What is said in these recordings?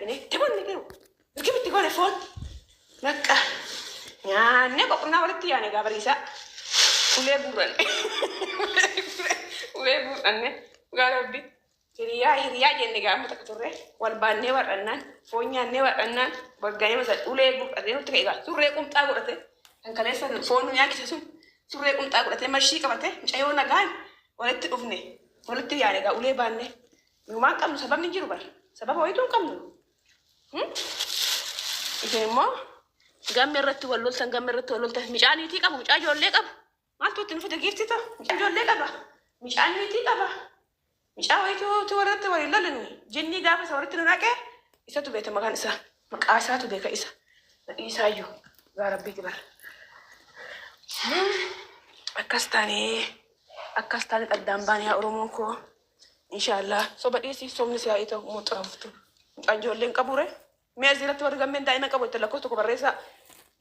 dhaqnee tabanne garuu irkibitti goone foon. Bakka nyaannee qoqqonnaa walitti yaane gaa bariisaa. Ulee guurranne. Ulee guurranne. Dhugaa rabbi. Hiriyaa hiriyaa jenne gaafa takka turre wal baannee war'annaan foon nyaannee war'annaan waggaanee masa ulee gurratee nutti ka'e gaa surree qumxaa godhate kan kaleessa foon nu nyaachise sun surree qumxaa godhatee mashii qabate mucayyoo nagaan walitti dhufne walitti yaane gaa ulee baannee nu waan qabnu sababni hin jiru bar sababa wayituu hin qabnu. Isin immoo gamme irratti wal loltan, gamme irratti wal loltan. Micaa niitii qabu, micaa ijoollee qabu. Maaltu itti nufute giiftii ta'u? Micaa ijoollee qaba, micaan niitii qaba. Micaa wayituu warratti waliin lolle nuyi. Jinnii gaafa isa walitti nu naqe isatu beeka maqaan isaa. Maqaa isaatu beeka isa. Nadhii isaayyuu. Dhugaa rabbiiti bara. Akkas taanee akkas taanee addaan baane yaa Oromoon koo. Inshaallah soba dhiisi, sobni si haa ta'u muxxaaftu. Mucaan ijoolleen qabu re. Mee asirratti warri gammeen daa'ima qabu jettan lakkoofsa tokko barreessaa.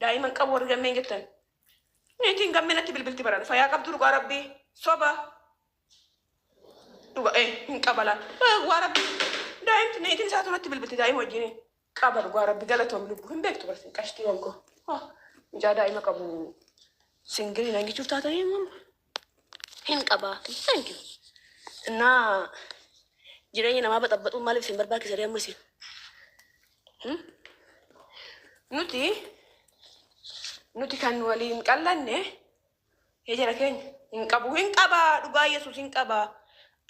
Daa'ima qabu warri gammeen jettan. Niitiin gammeen natti bilbilti baran. Fayyaa qabdu dhugaa rabbii. Soba. Dhuga hin qabala. Dhugaa rabbii. Daa'imti niitiin isaatu natti bilbilti daa'ima wajjin. Qaba dhugaa rabbi galatoomi lubbu hin beektu barsin qashtii wankoo. Mucaa daa'ima qabu singilii nan jechuuf taatanii immoo hin qaba. Thank you. Innaa jireenya namaa baxabbaxuun maaliif isin barbaachisa ree amma isin? Nuti kan waliin qallanne hee jara keenya hin qabu, hin qaba, dhugaa Yesuus hin qaba.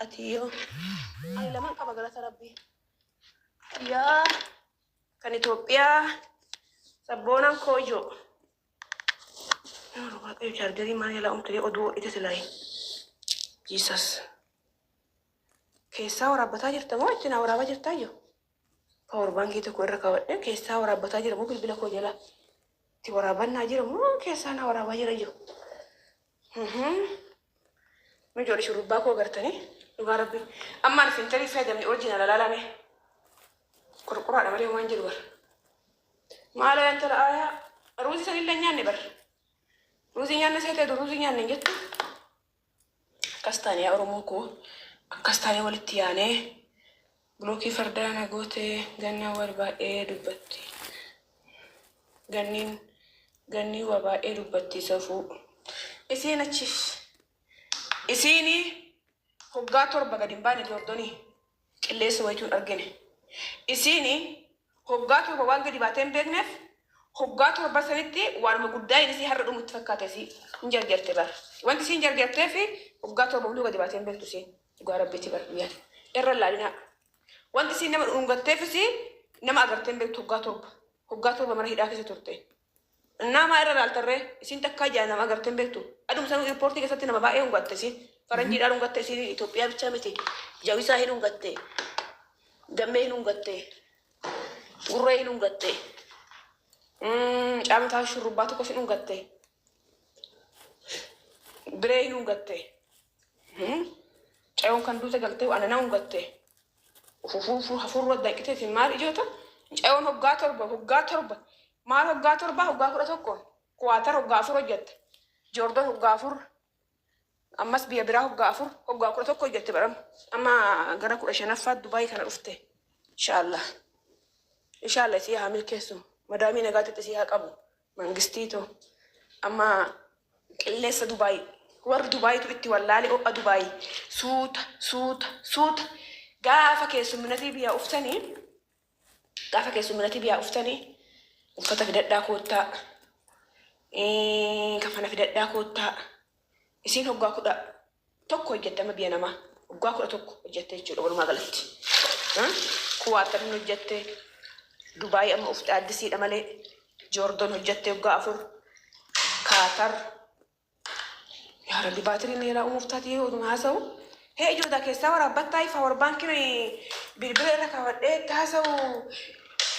Ati yoo ani laman qaba galata rabbii. Yaa kan Itoophiyaa sabboonan koojoo. Yeroo waaqayyo chaarjarii maal jalaa umtee oduu ite silaayi. Jesus. Keessaa waraabbataa jirta moo itti naa waraabaa jirtaa iyyuu? Power baankii tokko irra kaawwadhee keessaa waraabbataa jira moo bilbila koo jalaa? Itti waraabannaa jira moo keessaa naa waraabaa jira iyyuu? Nu ijoollee shurrubbaa koo agartanii dhugaa rabbi. Ammaan filtarii fayyadamne original alaalame. Qorqoraadha malee waan jedhu bara. Maaloo intala aayaa ruuzii sanillee nyaanne bar. Ruuzii nyaanne seetee ruuzii nyaanne hin jettu. Akkas taane yaa Oromoo koo, akkas taane walitti yaanee bilookii fardaa na goote ganna wal baay'ee dubbatti. Ganniin gannii waa baay'ee dubbatti safuu. Isiin achi isiini hoggaa 7 gad hin baane Joordonii qilleensa wayituu hin argine. Isiini hoggaa 7 waan gadi baatee hin beekneef hoggaa 7 sanitti waanuma guddaayin isii har'a dhumu itti fakkaate isii hin jarjarte bar. Wanti isiin jarjarteef hoggaa 7 buluu gadi baatee hin beektu isiin. Dhugaa rabbiiti bar guyyaan. Irra hin laalinaa. Wanti isiin nama dhungatteefis nama agartee hin beektu hoggaa 7. Hoggaa 7 mana hidhaa keessa turte. Innaa maa irra laaltarree? Isiin takkaa ijaan nama agartee hin beektu. Aduma sanuu irpoortii keessatti nama baay'ee hungatte isiin. Faranjiidhaan hungatte isiin, Itoophiyaa bichaa miti. Jawisaa hin hungatte. Gammee hin hungatte. Gurree hin hungatte. Mucaa mataa shurrubbaa tokkos hin hungatte. Biree hin hungatte. Cayoon kan duute galtee anana hungatte. Ufufuufu hafuurra danqitee isin maal ijoota? Mucayoon hoggaa 7, hoggaa 7 maal, hoggaa 7, hoggaa 11 Kuwaatar hoggaa 4 hojjette. Joordon hoggaa 4, ammas biyya biraa hoggaa 4, hoggaa 11 hojjette baram. Amma gara 15ffaa Dubaay kana dhufte. Inshaallah. Inshaallah isii haa milkeessu. Madaamii nagaatitti isii haa qabu. Mangistiitoo. Amma qilleessa Dubaay warri Dubaayitu itti wallaale ho'a Dubaay suuta suuta suuta gaafa keessumminatii biyyaa uftanii, gaafa keessumminatii biyyaa uftanii uffata fidadhaa koottaa, kafana fidadhaa koottaa. Isiin hoggaa 11 hojjette, amma biyya namaa hoggaa 11 hojjette jechuudha walumaa galatti. Kuwaatarin hojjette, Dubaay amma ufte addisiidha malee, Joordon hojjette hoggaa 4, Kaatar. Yaa Rabbi, baatiriin na jalaa uumuuf taati yeroo oduma haasa'u. Hee ijootaa, keessaa waraabbattaa power baankiin bilbila irra kaawwadhee itti haasa'u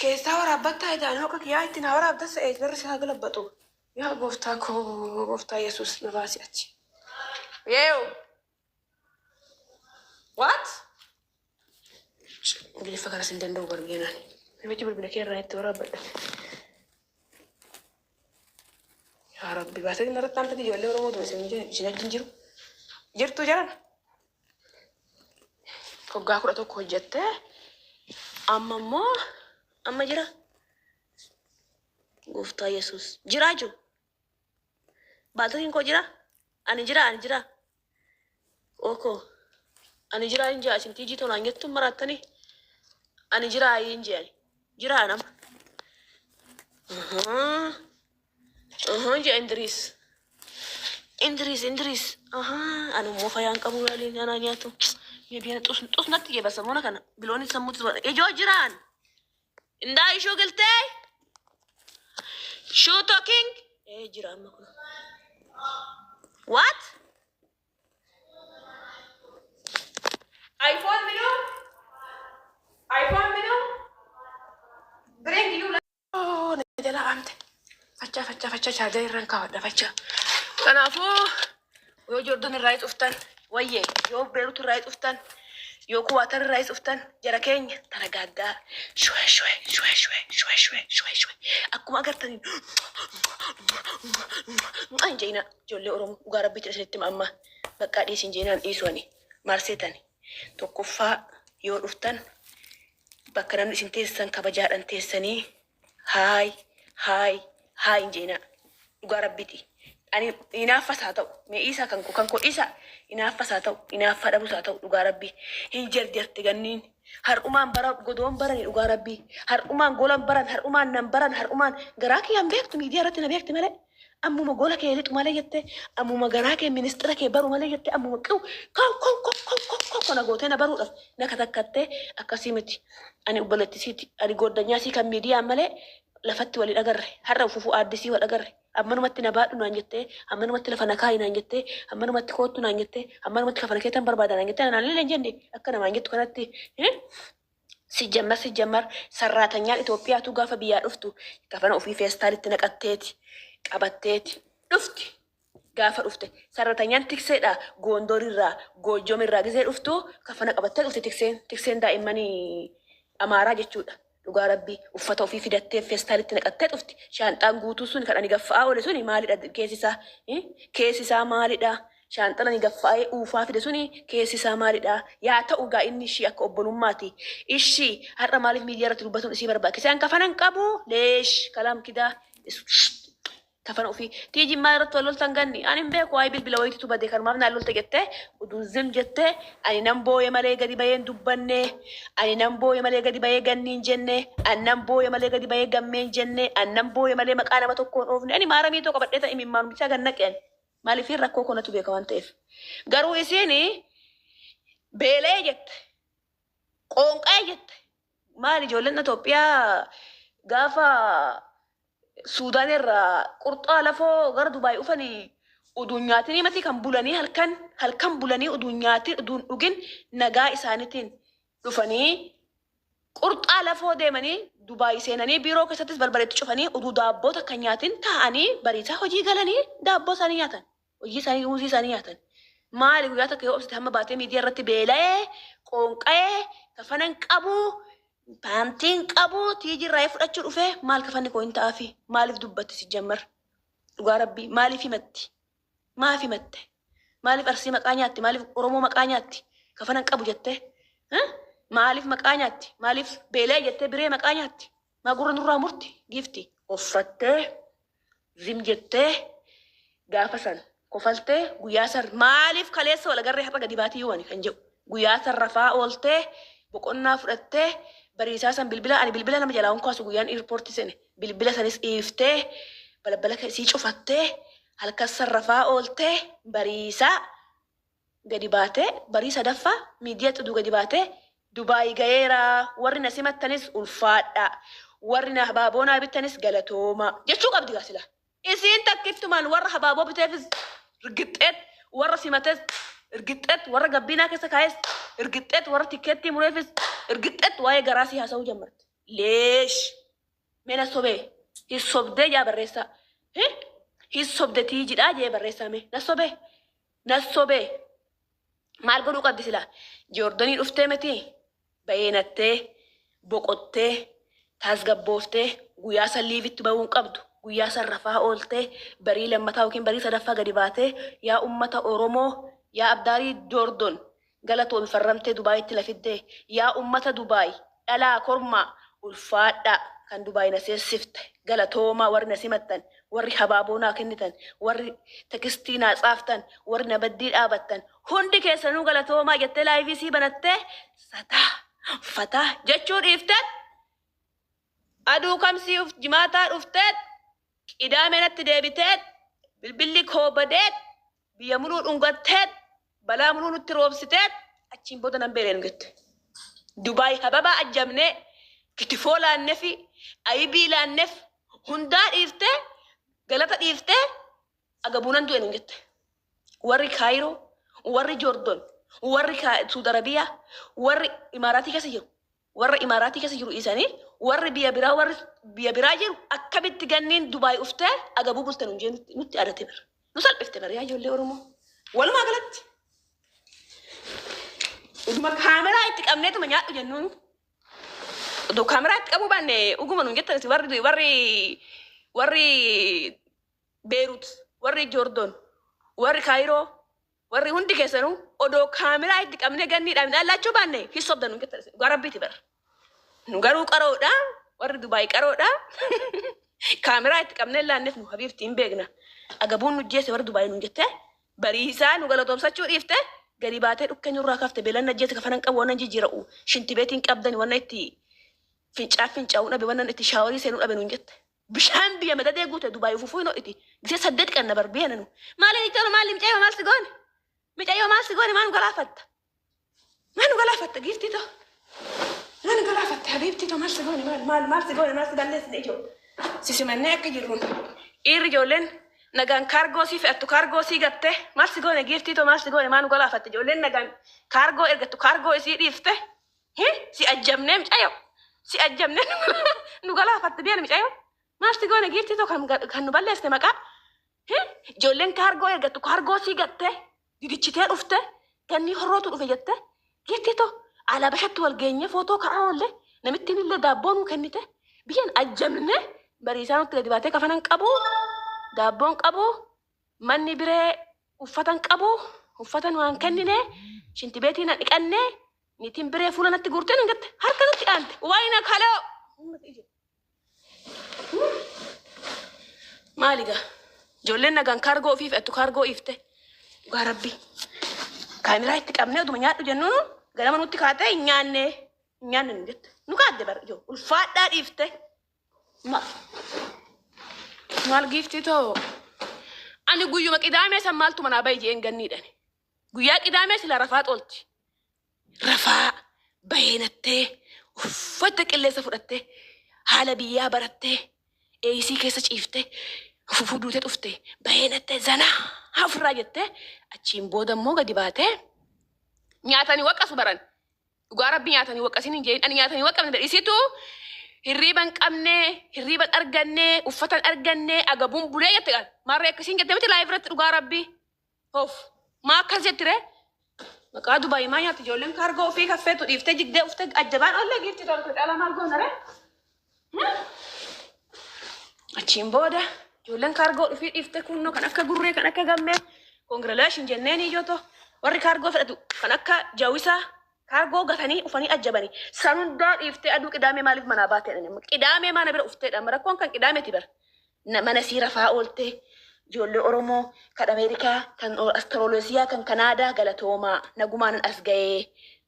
keessaa waraabbattaa idaan hoqa kiyyaa itti naa waraabda se'ee barri isaa galabbatu. Yaa gooftaa koo, gooftaa Yesuus na baasi achi. Yeew. What? Ingiliffa kanas hin danda'u bargeenaan. Namichi bilbila kee irraa itti waraabbadha. Yaa Rabbi, baatiriin irratti haamtati ijoollee Oromoo tun isin isin wajjin jiru. Jirtu jaran. Hoggaa 11 hojjettee amma immoo Amma jira? Gooftaa Yesuus. Jiraa jiru? Baatokiin koo jira? Ani jira, ani jira. Ookoo. Ani jira hin jaa isin tiijii tolaan jettuun maraattanii. Ani jira hin jeani. Jira nama. Ahaa. Ahaa jea Indiriis. Indiriis Indiriis. Ahaa. Ani immoo fayyaan qabu laalee anaa nyaatu. Mee biyya xus xus natti jee basamoona kana. Bilooni sammuutti ijoo jiraan. Indaa ishuu giltee. Shuu talking. Ee jira amma kun. What? iPhone minu? iPhone minu? Bring you. Oh, na jala amte. Fachaa fachaa fachaa chaarjarii irraan kaawwadha fachaa. Kanaafuu yoo Jordan irraa dhuftan wayyee, yoo Beerut irraa dhuftan, yoo Kuwaatar irraa dhuftan, jara keenya taragaaggaa, shwee shwee shwee shwee shwee shwee shwee shwee akkuma agartaniin hin je'ina. Ijoollee Oromoo, dhugaa rabbiitti isinitti hima, amma baqqaa dhiisin jeenaan dhiisu. Ani maal seetani? Tokkoffaa, yoo dhuftan bakka namni isin teessan kabajaadhaan teessanii hi hi hi hin jeenaa. Dhugaa rabbiiti. Ani hinaaffas haa ta'u, mee isaa kan koo isa hinaaffas haa ta'u, hinaaffaa dhabus haa ta'u, dhugaa rabbii hin jarjarte ganniin. Har'umaan bara godoon barani, dhugaa rabbii har'umaan golan baran, har'umaan nan baran, har'umaan garaa kiyyaan beektu. Miidiyaa irratti na beekti malee, ammuma gola kee lixu malee jette, ammuma garaa kee ministira kee baru malee jette, ammuma qiw kaw kaw kaw kaw kaw kaw kana gootee na baruudhaaf na katakkattee. Akkasii miti. Ani obboleettisiiti, ani gooddanyaasii kan miidiyaan malee lafatti walii agarre. Har'a ufufuu aaddisii wal agarre. Ammanumatti na baadhu naan jettee, ammanumatti lafa na kaayi naan jettee, ammanumatti koottu naan jettee, ammanumatti kafana keetan barbaada naan jettee, anaan illee hin jenne akka namaan jettu kanatti. Sijjammar sarraatanyaan Itoophiyaatu gaafa biyyaa dhuftu kafana ofii feestaalitti naqatteeti qabatteeti dhufti. Gaafa dhufte sarratanyaan tikseedha. Goondorirraa, Goojjoomirraa gisee dhuftu kafana qabattee dhufti tikseen daa'immanii Amaaraa jechuudha. Dhugaa rabbii uffata ofii fidattee feestaalitti naqattee dhufti. Shaanxaan guutuu sun kan ani gaffa'aa oole suni maalidha keessi isaa? Keessi isaa maalidha? Shaanxaan ani gaffa'ee uufaa fide suni keessi isaa maalidha? Yaa ta'u gaa, inni ishii akka obbolummaati. Ishii har'a maaliif miidiyaa irratti dubbatuun isii barbaachise? An kafana hin qabu. Leesh kalaam kidaa. Kafana ofii. Tiijin maal irratti wal loltan ganni? Ani hin beeku, waa'ee bilbila wayiitu bade, kanumaaf naan lolte jettee uduu zim jettee. Ani nan booye malee gadi bahee hin dubbanne. Ani nan booye malee gadi bahee ganni hin jenne. Ani nan booye malee gadi bahee gammee hin jenne. Ani nan booye malee maqaa nama tokkoon oofne. Ani maaramii too qabadhee ta'e imimmaan bichaa gad naqe ani. Maaliif? Rakkoo konatu beeka waan ta'eef. Garuu isiin beela'ee jette. Qoonqa'ee jette. Maali, ijoolleen Itoophiyaa gaafa Suudaan irraa qurxaa lafoo gara Dubaay dhufanii uduun nyaatinii mati kan bulanii, halkan halkan bulanii uduun nyaatin uduun dhugin nagaa isaaniitiin dhufanii qurxaa lafoo deemanii Dubaay seenanii, biiroo keessattis balbala itti cufanii uduu daabboo takka nyaatin taa'anii, bariisaa hojii galanii daabboo isaanii nyaatan. Hojii isaanii, muuzii isaanii nyaatan. Maali, guyyaa takka yoo obsite hamma baatee miidiyaa irratti beela'ee, qoonqa'ee, kafanan qabu, paantiin qabu, tiijii irraa fudhachuu dhufee maal kafanni koo hin ta'aafi? Maaliif dubbatti si jammar? Dhugaa rabbii maaliif himatti? Maaf himatte? Maaliif Arsii maqaa nyaatti? Maaliif Oromoo maqaa nyaatti? Kafanan qabu jettee? Maaliif maqaa nyaatti? Maaliif beela'ee jettee biree maqaa nyaatti? Maa gurra nurraa murti? Giifti. Uffattee, zim jettee, gaafa san kofaltee, guyyaa san maaliif kaleessa wal agarree har'a gadi baatii yoo ani kan jedhu, guyyaa san rafaa ooltee, boqonnaa fudhattee, bariisaa san bilbila, ani bilbila nama jalaa hunkaasu, guyyaan airportii seene bilbila sanis dhiiftee, balbala sii cufattee, halkan san rafaa ooltee, bariisaa gadi baatee, barii sadaffaa miidiyaa xuduu gadi baatee, "Dubaay gaheera, warri na simattanis ulfaadha, warri na habaaboo naa bittanis galatooma" jechuu qabdi gaasila. Isiin takkittumaan warra habaaboo biteefis rigixxeet, warra simates rigixxeet, warra gabbiinaa keessa kaa'es rigixxeet, warra tikkeettii mureefis rigixxeet, waa'ee garaa sii haasa'uu jammarti. Leesh mena sobee hin sobdee jaa barreessaa. Hin sobdetii jidhaa jee barreessaa, mee na sobee na sobee. Maal godhuu qabdi silaa? Joordanii dhuftee miti, bayeenattee, boqottee, taasgabbooftee, guyyaa san liivitti bahuu hin qabdu. Guyyaa san rafaa ooltee, barii lammataa yookiin barii sadaffaa gadi baatee, "Yaa ummata Oromoo, yaa abdaarii Joordon, galatoomi, farramtee Dubaayitti lafiddee, yaa ummata Dubaay, dhalaa kormaa Ulfaadhaa kan Dubaay na seessifte galatoomaa, warri na simattan, warri habaaboo naa kennitan, warri tekistii naa tsaaftan, warri na baddii dhaabattan hundi keessanuu galatoomaa jettee live sii banattee sataa fataa jechuu dhiifte, aduu kamsii uf jimaataa dhufteet qidaamee natti deebiteet bilbilli koo badeet biyya muluu dhungatteet balaa muluu nutti roobsiteet achiin booda nan beeleen jette. Dubaay hababaa ajjabnee kitifoo laannefi ayibii laanneef hundaa dhiiftee, galata dhiiftee agabuunan du'e nun jette. Warri Kaayiroo, warri Joordon, warri Suudi Arabiyaa, warri Imaaraatii keessa jiru, warra Imaaraatii keessa jiru dhiisanii warri biyya biraa, warri biyya biraa jiru akkamitti ganniin Dubaay uftee agabuu bulte nun jee nutti aadate bira. Nu salphifte bara yaa ijoollee Oromoo. Walumaa galatti. Utuma kaameraa itti qabneetuma nyaadhu jennuun. Odoo kaameraa itti qabuu baanne uguma nun jettan warri Beerut, warri Joordon, warri Kaayiroo, warri hundi keessanuu odoo kaameraa itti qabnee ganniidhaan midhaan laachuu baanne hin sobdan nun jettan. Dhugaa rabbiiti bara. Nu garuu qaroodha. Warri Dubaay qaroodha. Kaameraa itti qabnee laanneef nu habiifti hin beekna. Agabuun nu jeesse warri Dubaay nun jettee bariisaa nu galatoomsachuu dhiifte gadi baatee dhukkee nurraa kafte, beelan ajjeese, kafanan qabu, wannan jijjiira'u shintibeetiin qabdani, wanna itti fincaa fincaa'uu dhabe, wannan itti shaaworii seenuu dhabe nun jette. Bishaan biyya madadee guute Dubaay ufufuu hin ho'iti. Gisee 8 qanna bar biyya nanu. Maali jechuun maali? Micayyoo maal si goone? Micayyoo maal si goone? Maal nu galaafatta? Maal nu galaafatta giiftii too? Maal nu galaafatta habiibtii too? Maal si goone? Maal maal maal si goone? Maal si balleessine ijoo? Sisimannee akka jirruun. Dhiirri ijoolleen nagaan kaargoo sii fe'attu kaargoo sii gatte, maal si goone giiftii too? Maal si goone? Maal nu galaafatte? Ijoolleen nagaan kaargoo ergattu kaargoo isii dhiifte. Si ajjabnee micayyoo? Si ajjabnee nu galaafatte biyya micayyoo? Maal si goone giiftii too kan nu balleessite maqaa? Ijoolleen kaargoo ergattu kaargoo sii gatte didichitee dhufte, ganni horrootu dhufe jette giiftii too, alaa bashatti wal geenye footoo ka'aa oolle, namittiin illee daabboo nuu kennite, biyyan ajjabne bariisaa nutti gadi baatee kafanan qabu, daabboon qabu, manni biree uffatan qabu, uffata nu han kennine, shintibeetii na dhiqanne, niitiin biree fuula natti guurtee nun jette, harka nutti aante waayina kaloo. Maali gaa? Ijoolleen nagaan kaargoo ofii fe'attu kaargoo ifte. Dhugaa rabbi. Kaameraa itti qabnee oduma nyaadhu jennuun ganama nutti kaatee hin nyaanne hin nyaanne nu jette. Nu kaadde bara ijoo ulfaadhaa dhiifte. Maal giiftii too? Ani guyyuma qidaamee san maaltu manaa bahi jeen ganniidhani. Guyyaa qidaamee sila rafaa xoolti. Rafaa baheenattee uffata qilleensa fudhattee haala biyyaa barattee eeyisii keessa ciiftee fufuu duutee dhufte baheenattee zanaa ofirraa jettee achiin booda immoo gadi baatee nyaatanii waqasu baran. Dhugaa rabbi nyaatanii waqasin hin jedhin, ani nyaatanii waqabne isitu hirriiba hin qabne, hirriiba hin arganne, uffata hin arganne, agabuun bulee jette kan maarree akkasiin jette miti live irratti, dhugaa rabbi. Of maa akkas jetti ree? Maqaa Dubaay maa nyaatti ijoolleen kaargoo ofii kaffeetu dhiiftee jigdee uftee ajjabaan oollee giifti tokko caalaa maal goona ree? Achiin booda ijoolleen kaargoo dhufii dhiiftee kunnoo kan akka gurree, kan akka gammee, congratulation jenneen ijootoo, warri kaargoo fedhatu kan akka jawisaa kaargoo gatanii ufanii ajjabanii san hundaa dhiiftee aduu qidaamee maaliif manaa baatee jedhani? Qidaamee mana bira ufteedha, amma rakkoon kan qidaameeti bara. Mana sii rafaa ooltee ijoollee Oromoo kan Ameerikaa, kan Astirooloosiyaa, kan Kanaadaa galatoomaa, nagumaanan as ga'ee,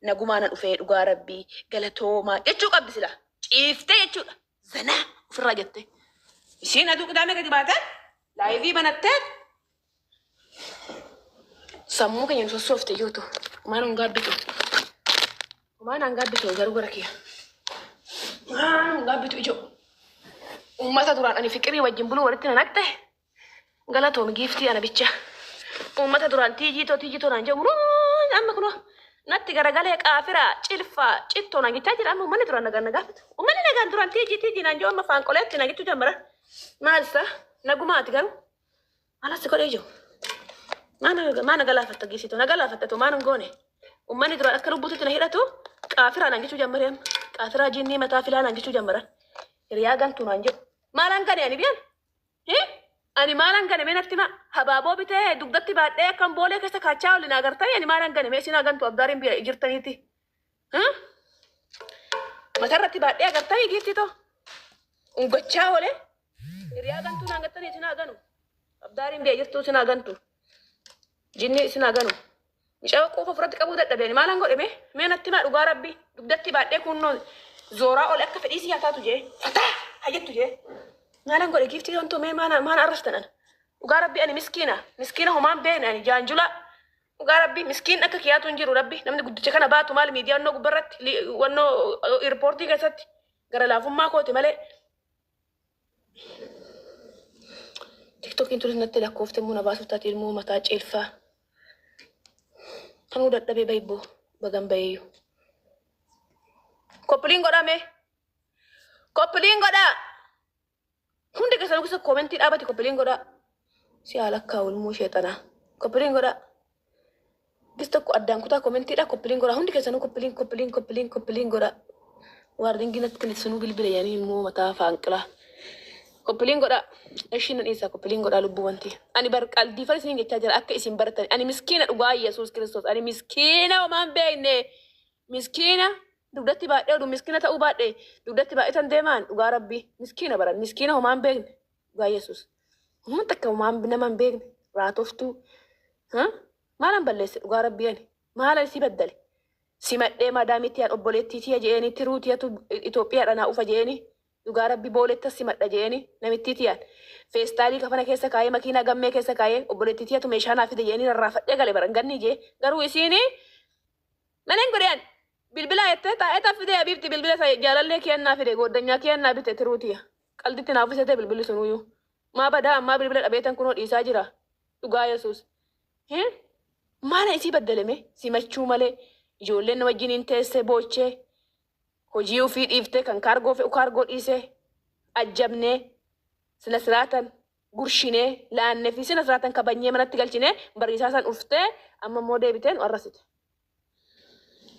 nagumaanan dhufee, dhugaa rabbii galatoomaa jechuu qabdi sila ciiftee jechuudha, zanaa ofirraa jettee. Isiin aduu qidaamee gadi baatee live banattee sammuu keenya nu sossoofte iyyootu. Maan hin gaabbitu, maan hin gaabbitu garuu gara kiyya maan hin gaabbitu ijoo. Uummata duraan ani fiqirii wajjin buluu walitti na naqxe, galatoomi giiftii ana bicha. Uummata duraan tiijii too tiijii too naan jedhu amma kunoo natti garagalee qaafira cilfaa cittoo naan jechaa jira. Amma uummanni duraan nagaan na gaafatu, uummanni nagaan duraan tiijii tiijii naan jedhu amma faanqoleetti naan jechuu jammara. Maal isaa nagumaati garuu maal as godhee jiru? Maa na galaafatta giiftii too? Na galaafatta too, maan hin goone? Uummanni duraan akka lubbuutti na hidhatu qaafiraa naan jechuu jammaree, amma qaafiraa jinnii mataa filaa naan jechuu jammaran, hiriyaa gantuu naan jedhu. Maalaan gane ani biyyan? Ani maalaan gane mee natti himaa? Habaaboo bitee dugdatti baadhee akkan boolee keessa kaachaa oli naa gartanii, ani maalaan gane mee? Isin haa gantu abdaariin biyya jirtaniiti. Matarratti baadhee agartanii giiftii too. Ungachaa oolee. Hiriyaa gantuu naan gattanii isin haa ganu. Abdaariin biyya jirtuu isin haa gantu. Jinni isin haa ganu. Mucaa quufa ofirratti qabuu dadhabeen maalan godhe mee? Mee natti himaa dhugaa rabbi. Dugdatti baadhee kunnoo zooraa oole akka fedhii si haa taatu jee. Fataa haa jettu jee. Maalan godhe giiftii tontoo mee maana maana arrastan ana. Dhugaa rabbi ani miskiina. Miskiina homaan beekne ani jaanjula. Dhugaa rabbi miskiin akka kiyaatu hin jiru rabbi. Namni guddicha kana baatu maal miidiyaa wannoo gubbarratti wannoo irpoortii keessatti gara laafummaa kooti malee. Tiktokiin tunis natti lakkoofte immoo na baasuuf taati ilmoo mataa ciilfaa. Kanuu dadhabee bayibboo bagan bayeeyyuu. Koppiliin godhaa mee. Koppiliin godhaa. Hundi keessanuu keessa koomentii dhaabati koppiliin godhaa. Si haa lakkaa'u ilmoo sheexanaa. Koppiliin godhaa. Gis tokko addaan kutaa koomentiidha koppiliin godhaa. Hundi keessanuu koppiliin koppiliin koppiliin koppiliin godhaa. Waardiingii natti kennite bilbila yaanii immoo mataa faanqilaa. Koppiliin godhaa. Ishii nan dhiisa koppiliin godhaa lubbuu wanti. Ani bar qaldii fal isiniin jechaa jira akka isin baratan. Ani miskiina dhugaa Yesuus Kiristoos. Ani miskiina homaan beekne. Miskiina dugdatti baadhee oduu miskiina ta'uu baadhee dugdatti baay'atan deemaan dhugaa rabbii. Miskiina baran miskiina homaan beekne dhugaa Yesuus. Homaan takka homaan nama hin beekne raatoftuu. Maalan balleesse dhugaa rabbii ani. Maalan si baddale. Simadhee madaamitti an obboleettii tiya je'eeni tiruu tiyatu Itoophiyaadha naa ufa je'eeni dhugaa rabbi boolettas simadha je'eeni namittii tiyaan feestaalii kafana keessa kaayee makiinaa gammee keessa kaayee obboleettii tiyatu meeshaa naa fide je'eeni rarraafadhee gale baran gannii jee garuu isiini manen godhe an bilbilaa jettee taa'ee fide abiibti bilbila isa jaalallee kiyan naa fide gooddanyaa kiyan naa bite tiruu tiya qalditti naa uffisete bilbilli sunuyyuu maa badaa ammaa bilbila dhabeetan kunoo dhiisaa jira dhugaa Yesuus. Maala isii baddaleme simachuu malee ijoolleen wajjiniin teessee boochee hojii ofii dhiiftee kan kaargoo fe'u kaargoo dhiisee ajjabnee sina siraatan gurshinee laannee fi sina siraatan kabanyee manatti galchinee bariisaa san uftee amma immoo deebiteen nu arrasite.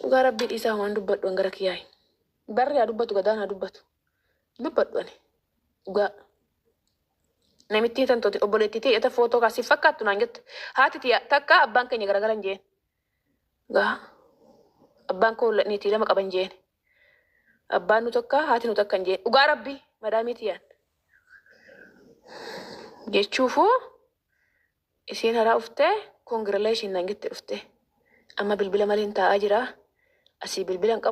Dhugaa rabbii dhiisaa waan dubbadhu an gara kiyyaayi. Barri haa dubbatu gadaan haa dubbatu. Dubbadhu ani. Dhugaa. Namittii tantooti obboleettii ta'e eta footoo kaasii fakkaattu naan jette. Haati tiyya takka abbaan keenya garagalan jeen. Dhugaa. Abbaan koo niitii lama qaban jeen. Abbaan nu tokka haati nu takka hin jeen. Dhugaa rabbii madaamii tiyyaan. Jechuufuu isiin haraa uftee congratulation naan jette dhuftee. Amma bilbila malee taa'aa jira. Asii bilbila hin qabu.